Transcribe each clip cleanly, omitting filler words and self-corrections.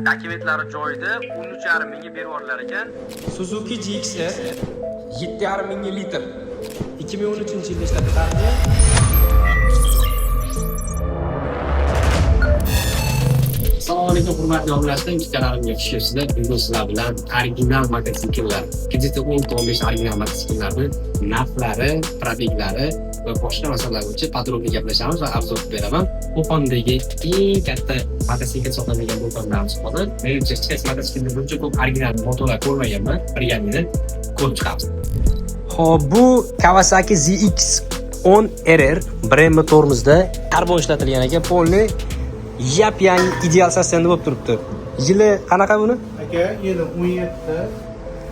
Dokumentlari joyida, 13,5 mingga berib yuborilar ekan. Suzuki GXR 7,5 mingga litr. 2013-yilda ishlab chiqarilgan. Assalomu alaykum, hurmatli obunachilar, ikki kanalimga xush kelibsizlar. Bugun sizlar bilan original mototsikllar, GT 10.15 original mototsikllarni narxlari, пробег lari va boshqa masalalar bo'yicha подробно gaplashamiz va обзор qilib beraman. Qo'qondagi eng katta mototsikl sotadigan do'kondan hozir. Menimcha, hech qaysi mototsiklda buncha ko'p original motorlar ko'rmaganman. Birgalikda ko'rib chiqamiz. Xo'p, bu Kawasaki ZX-10 RR Brembo tormozda, karbon ishlatilgan ekan, полный yap-yangi, ideal состояние bo'lib turibdi. Yili qanaqa buni? Aka, yili 17,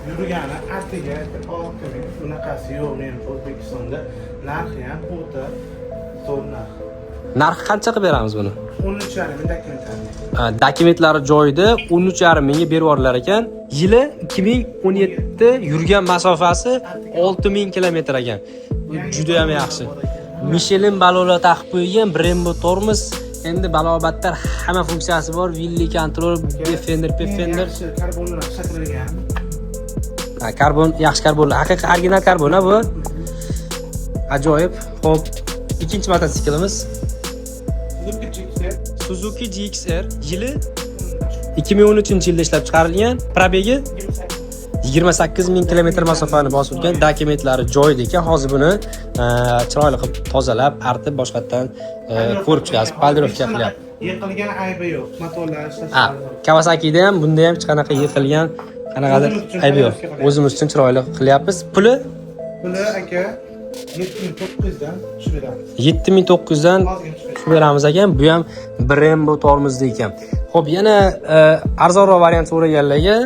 yurgani atigi 6000. Bunaqasi yo'q menimcha O'zbekistonda. Narxi ham o'ta zo'r narx. Narxi qancha qilib beramiz buni? 13,5 ming, dokumentlarni. Ha, dokumentlari joyida, 13,5 mingga berib yuborilar ekan. Yili 2017, yurgan masofasi 6000 kilometr ekan. Bu juda ham yaxshi. Michelin balonlar taqib qo'yilgan, Brembo tormoz, endi balobattar hamma funksiyasi bor, wheelie control, Defender, Defender. Yaxshi karbonlar ishlatilgan. Ha, karbon, yaxshi karbon, haqiqiy original karbon ha bu. Ajoyib. Xo'p, ikkinchi mototsiklimiz Suzuki GXR. Suzuki GXR, yili 2013-yilda ishlab chiqarilgan, пробег i 28 ming kilometr masofani bosib o'tgan, dokumentlari joyida ekan. Hozir buni chiroyli qilib tozalab, artib, boshqatdan ko'rib chiqasiz. Полировка qilyapti. Yiqilgan, aybi yo'q. Motorlar ishlash. Ha, Kawasakida ham, bunda ham hech qanaqa yiqilgan, qanaqadir O'zimiz uchun aybi yo'q. полировка qilyapmiz. O'zimiz uchun chiroyli qilyapmiz. Puli? Puli, aka, 7900 dan tushib beramiz. 7900 dan Ozgina tushib. tushib beramiz ekan. Bu ham Brembo tormozda ekan. Xo'p, yana arzonroq variant so'raganlarga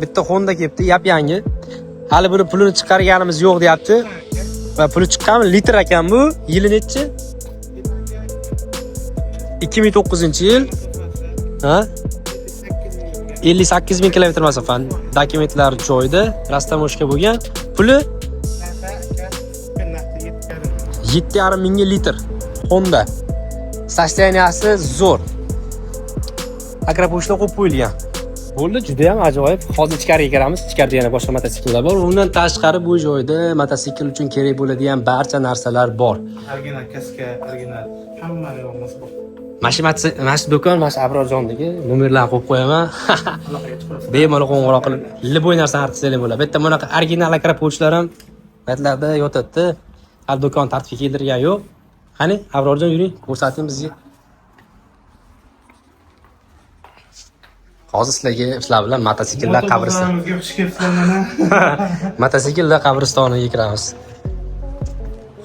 bitta Honda kelibdi, yap-yangi. Hali buni pulini chiqarganimiz yo'q deyapti. Va puli chiqqanmi? Litr ekan bu. Yili nechi? 2009-yil. Ha? 58 ming kilometr masofa. Dokumentlar joyida, растаможка bo'lgan. Puli? Narxi, aka, narxi 7,5. 7,5 mingga litr. Honda. Состояния si zo'r. Akrapochta qo'yib qo'yilgan. Bo'ldi, juda ham ajoyib. Hozir ichkariga kiramiz. Ichkarida yana boshqa mototsikllar bor. Undan tashqari bu joyda mototsikl uchun kerak bo'ladigan barcha narsalar bor. Original kaska, original hamma yo'g'imiz bor. Mana shu do'kon, mana shu Abrorjondagi nomerlarni qo'yib qo'yaman. Aloqaga chiqib. Bemalol qo'ng'iroq qilib, любой narsani artsanglar bo'ladi. Bu yerda bunaqa original akrapochlar ham baytlarda yotadi. Hali do'kon tartibga keltirgan yo'q. Qani, Abrorjon, yuring, ko'rsating bizga. Hozir sizlar bilan mototsikllar qabristoni. Motobozorimizga xush kelibsizlar mana. Mototsikllar qabristoniga kiramiz.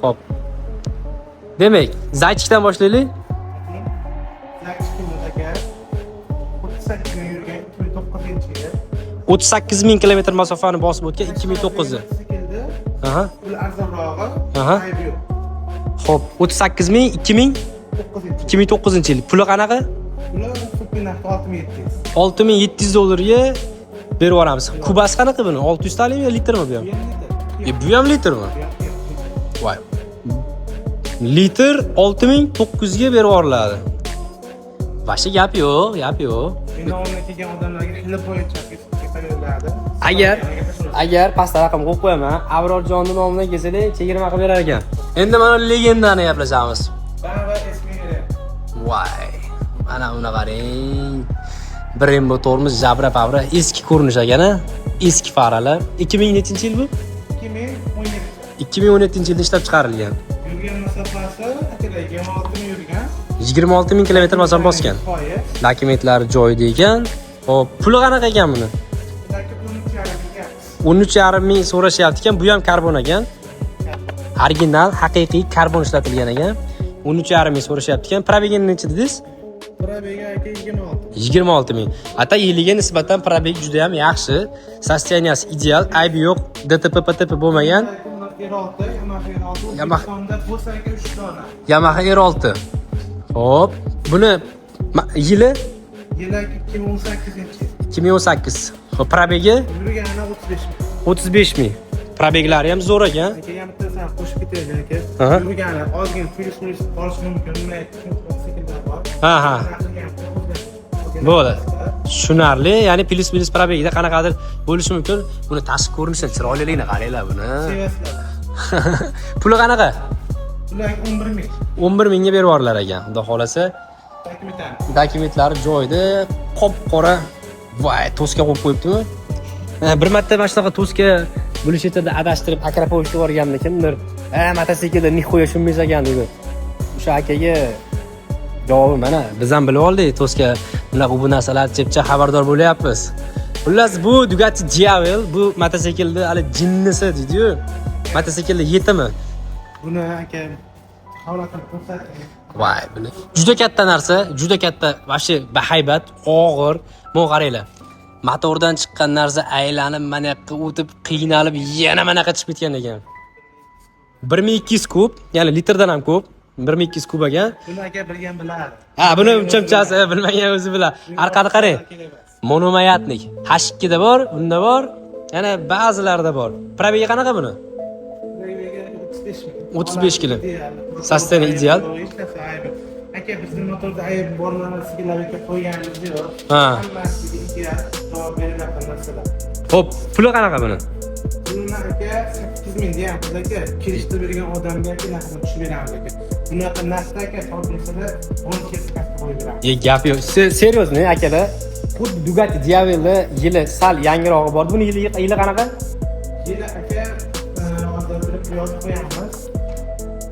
Xo'p. Demak, зайчик dan boshlaylik. Zakchikimiz, aka, 38 ming yurgan, 2009-yil. 38 ming kilometr masofani bosib o'tgan, 2009. Mototsikl Aha. pul arzonrog'i, aybi yo'q. Xo'p, 38 ming 2000 9-yil. 2009-yil. Puli qanaqa? Puli super narxi 6700. 6700 dollarga berib yuboramiz. Kubasi qanaqa buni? 600 talikmi yo litrmi bu ham? Bu ham litr. E, bu ham litrmi? Bu ham litr. Voy. Litr 6900 ga berib yuboriladi. Вообще gap yo'q, gap yo'q. Meni oldimga kelgan odamlarga xili bo'yicha beriladi. Agar pastda raqam qo'yib qo'yaman, Abrorjonni nomidan kelsangiz chegirma qilib berar ekan. Endi mana legendani gaplashamiz. BMW S1000. Voy, mana uni qarang. Brembo tormoz, jabra pabra, eski ko'rinish ekan, a? Eski faralar. 2000 nechinchi yil bu? 2017. 2017-yilda ishlab chiqarilgan. Yurgan masofasi, akalar, 26 ming yurgan. 26 ming kilometr masofa bosgan. Foiz. Dokumentlari joyida ekan. Xo'p, puli qanaqa ekan buni? Bularga 13,5 ming. 13,5 ming so'rashyapti ekan. Bu ham karbon ekan. Original, haqiqiy karbon ishlatilgan ekan. 13,5 ming so'rashyapti ekan. Пробег ini necha dedingiz? Пробег i, aka, 26. 26 ming. Ata yiliga nisbatan пробег juda ham yaxshi. Состояния si ideal, aybi yo'q, DTP, PTP bo'lmagan. R6, Yamaha R6. Yamaha. O'zbekistonda bo'lsa, aka, 3 dona. Yamaha R6. Xo'p, buni yili? Yili 2018-yil. 2018. Xo'p, пробег i? Yurgani 35 ming. 35 ming. Пробег lari ham zo'r ekan. Aka, yana bittasini qo'shib ketaylik, aka. Aha. Yurgani ozgina plyus minus olish mumkin. Bunday mototsikllar bor. Ha, ha. Narxi ham Bo'ldi. Tushunarli, ya'ni плюс-минус пробег ida qanaqadir bo'lishi mumkin. Buni tashqi ko'rinishi, chiroyliligini qaranglar buni. Sevasizlar. Puli qanaqa? Bular 11 ming. 11 mingga berib yuborilar ekan, xudo xohlasa. Dokumentlar. Dokumentlari joyida, qop qora. Voy, тоска qo'yib qo'yibdimi? Ha, bir marta mana shunaqa тоска Bulishetda adashtirib Akrapovichga yuborganmi kimdir. Ha, mototsiklda нихуя tushunmaysiz ekan dedi. O'sha akaga javobi mana, biz ham bilib oldik, тоска bunaqa bu narsalar chepcha xabardor bo'lyapmiz. Xullas, bu Ducati Diavel, bu mototsiklni hali jinnisi deydi-yu. Mototsiklni yetimi. Buni aka holatini ko'rsating. Voy, buni juda katta narsa, juda katta, вообще bahaybat, og'ir. Bu qaranglar. Motordan chiqqan narsa aylanib mana yoqqa o'tib, qiynalib yana mana yoqqa chiqib ketgan ekan. 1200 kub, ya'ni litrdan ham ko'p. 1200 kub ekan. Buni aka bilgan biladi. Ha, buni uncha-munchasi bilmagan o'zi biladi. Orqani qarang. Мономаятник. H2 da bor, bunda bor, yana ba'zilarida bor. Пробег i qanaqa buni? 35 ming. 35 kilo. Состояние ideal. Hech narsa aybi. Aka, bizni motorda ayb bor narsaga aka qo'yganimiz yo'q. Hammasiga ideal javob beriladigan narsalar. Xo'p, puli qanaqa buni? Buni aka 8 ming deyapmiz aka. Kelishtirib bergan odamga aka narxini tushib beramiz aka. Bunaqa narxda aka sotilsa 10 sertifikatga qo'yib beramiz. Ye, gap yo'q. Серьезно, akalar. Xuddi Ducati Diavelni yili sal yangirog'i bor. Buni yili qanaqa? Yili aka hozir bilib yozib qo'yamiz.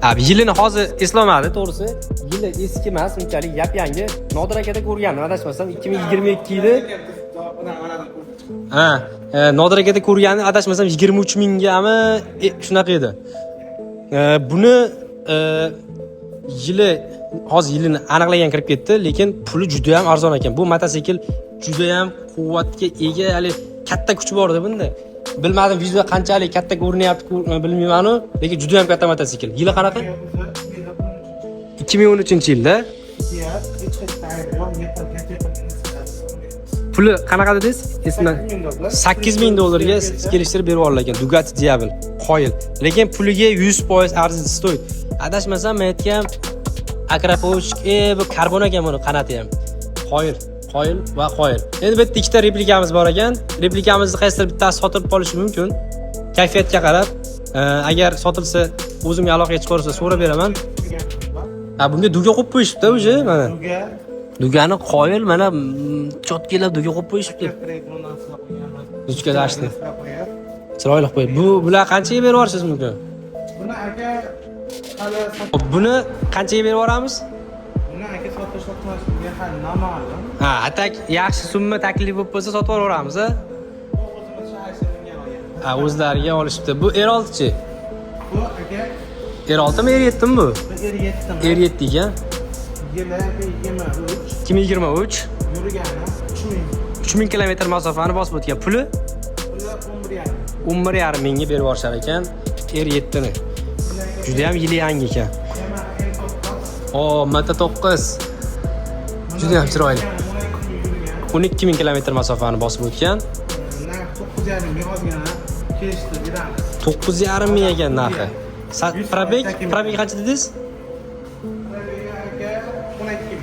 Ha, yilini hozir eslolmadi, to'g'risi. Yili eski emas, unchalik yap-yangi. Nodir akada ko'rgandim, adashmasam 2022 yili. Ha, Nodir akada ko'rganim, adashmasam 23 mingami, shunaqa edi. Buni yili hozir yilini aniqlagan kirib ketdi, lekin puli juda ham arzon ekan. Bu mototsikl juda ham quvvatga ega, hali katta kuch bor bunda. Bilmadim, videoda qanchalik katta ko'rinyapti, bilmayman-u, lekin juda ham katta mototsikl. Yili qanaqa? 2013-yilda. Ideal, hech qayerda ayb yo'q, yiqilgan, yiqilgan. Puli qanaqa dedingiz? Esimdan 8 ming dollar. 8 ming dollarga kelishtirib berib yuborilgan ekan Ducati Diavel. Qoyil. Lekin puliga 100% arziydi, стоит. Adashmasam, men aytgan Akrapovich, bu karbon ekan buni qanoti ham. Qoyil, qoyil va qoyil. Endi bu yerda ikkita replikamiz bor ekan. Replikamizni qaysidir bittasi sotilib qolishi mumkin. Kayfiyatga qarab, agar sotilsa o'zimga aloqaga chiqarsa so'rab beraman. Ha, bunga дуга qo'yib qo'yishibdi уже mana. Дуга. Дуга ni qoyil, mana чётки lab дуга qo'yib qo'yishibdi. Ручка dashni. Chiroyli qilib qo'yib. Bular qanchaga berib yuborishingiz mumkin? Buni aka hali Xo'p, buni qanchaga berib yuboramiz? Buni aka sotish sotmasligiga hali noma'lum. Ha, а так yaxshi summa taklif bo'lib bo'lsa sotib yuboramiz, a? Bu o'zimiz shahar olgan. Ha, o'zlariga olishibdi. Bu R6chi. Bu aka R6 mi, R7 mi bu? Bu R7. R7 ekan. Yili aka 23, 2023. yurgani 3000. 3000 kilometr masofani bosib o'tgan. Puli Puli 11,5. 11,5 mingga berib yuborishar ekan R7 ni. Juda ham yili yangi ekan. Yamaha M9. O, MT9. Juda ham chiroyli. 12 ming yurgan. 12 ming kilometr masofani bosib o'tgan. Narx 9,5 ming, ozgina kelishtirib beramiz. 9,5 ming ekan narxi. Пробег, пробег qancha dedingiz? Aka 12 ming.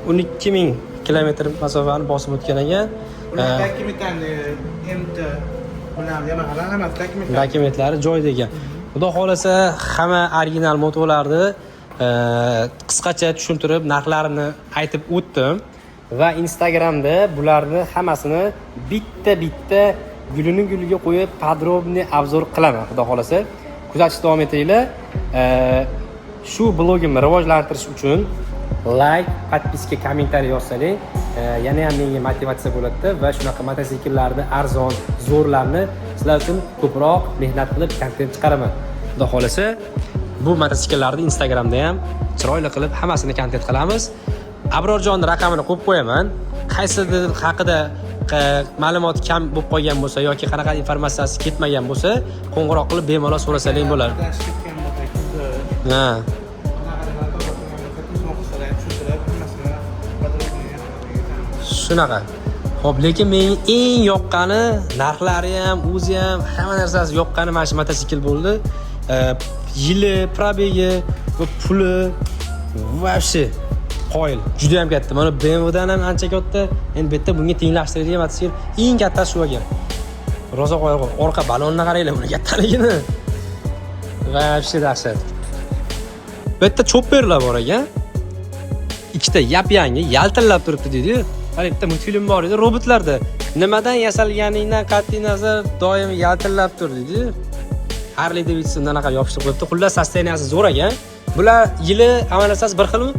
12 ming kilometr masofani bosib o'tgan ekan. Bular dokumentlarni MT bilan Yamahalar hammasi dokumentlar. Dokumentlari joyida ekan. Xudo xohlasa hamma original motolarni qisqacha tushuntirib, narxlarini aytib o'tdim va Instagramda bularni hammasini bitta-bitta gulini guliga qo'yib подробный обзор qilaman, xudo xohlasa. Kuzatishda davom etinglar. Shu blogimni rivojlantirish uchun лайк, подписка, комментарий yozsangiz, yana ham menga motivatsiya bo'ladida va shunaqa mototsikllarni arzon, zo'rlarni sizlar uchun ko'proq mehnat qilib kontent chiqaraman. Xudo xohlasa bu mototsikllarni Instagramda ham chiroyli qilib hammasini kontent qilamiz. Abrorjonni raqamini qo'yib qo'yaman. Qaysidir haqida ma'lumot kam bo'lib qolgan bo'lsa yoki qanaqa informatsiyasi ketmagan bo'lsa, qo'ng'iroq qilib bemalol so'rasangiz bo'ladi. Adashib ketgan bo'lsa, Ha. qanaqadir telefon qilsalar, tushuntirib, hammasini подробный Shunaqa. Xo'p, lekin menga eng yoqqani narxlari ham, o'zi ham, hamma narsasi yoqqani mana shu mototsikl bo'ldi. Yili, пробег i va puli вообще qoyil. Qoyil, juda ham katta. Mana BMWdan ham ancha katta. Endi bu yerda bunga tenglashtiradigan mototsikl eng kattasi shu ekan. Rosa qoyil. Orqa balonni qaranglar, buni kattaligini. Вообще dahshat. Bu yerda chopperlar bor ekan. Ikkita yap-yangi, yaltillab turibdi deydi-yu. Hali bitta multfilm bor edi, robotlarda. Nimadan yasalganingdan qat'iy nazar doim yaltillab tur deydi. Harley Davidson anaqa yopishtirib qo'yibdi. Xullas, состояния si zo'r ekan. Bular yili, hamma narsasi bir xilmi?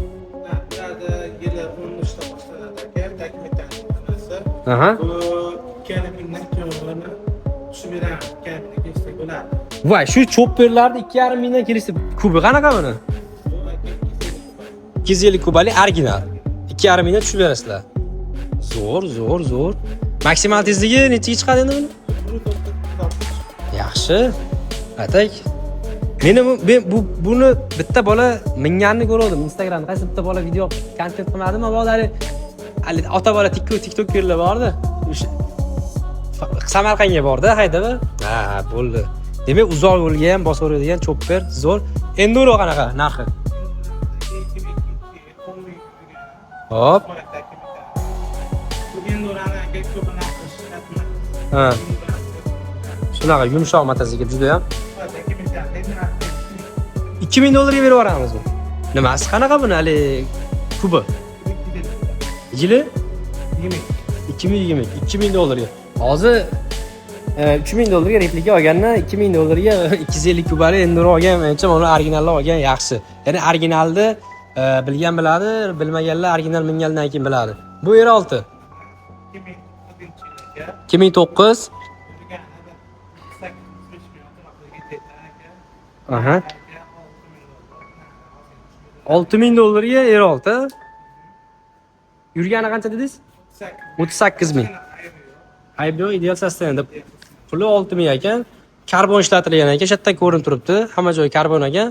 Bularda yili 13da boshlanadi aka, dokumentalnasi. Bu 2,5 mingdan keyin tushib beramiz, 2,5 mingdan kelishsak bo'ladi. Voy, shu chopperlarni 2,5 mingdan kelishdi. Kubi qanaqa buni? Bu aka 250. 250 kubali original. 2,5 mingdan tushib berasizlar. Zo'r, zo'r, zo'r. Maksimal tezligi nechaga chiqadi endi buni? Yaxshi. Atak. Meni men buni bitta bola minganini ko'rdim Instagramda. Qaysi bitta bola video kontent qilmadimi? Mabodo hali ota bola TikTokerlar bordi. O'sha Samarqandga bordi haydab. Ha, bo'ldi. Demak, uzoq yo'lga ham bosaveradigan chopper zo'r. Enduro qanaqa narxi? 2002, 10 ming yurgan. Hop. Bu Endurani aka ko'p narxi ishlatma. Ha. Shunaqa yumshoq mototsikl juda ham. 2000 dollarga berib yuboramizmi? Nimasi qanaqa buni hali kubi? Yili 2022, 2000 dollarga. Hozir 3000 dollarga replika olgandan 2000 dollarga 250 kubali enduro olgan, menimcha uni originalni olgan yaxshi. Ya'ni originalni bilgan biladi, bilmaganlar original mingandan keyin biladi. Bu R6 2009. Aha. 6000 dollarga R6. Yurgani qancha dedingiz? 38 ming. Ayb yo'q, ideal состояние. Puli 6000 ekan. Karbon ishlatilgan ekan, shu yerdan ko'rinib turibdi. Hamma joyi karbon ekan.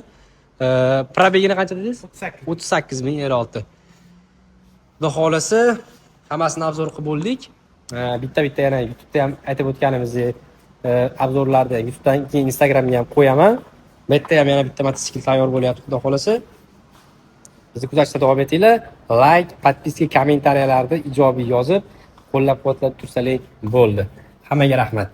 Пробег ini qancha dedingiz? 38 ming R6. Xudo xohlasa, hammasini обзор qilib bo'ldik. Bitta-bitta yana YouTube'da ham aytib o'tganimizdek, обзор larda YouTube'dan keyin Instagramga ham qo'yaman. Bu yerda ham yana bitta mototsikl tayyor bo'lyapti, xudo xohlasa. Bizni kuzatishda davom etinglar. Like, подписка, kommentariyalarda ijobiy yozib, qo'llab-quvvatlab tursalar bo'ldi. Hammaga rahmat.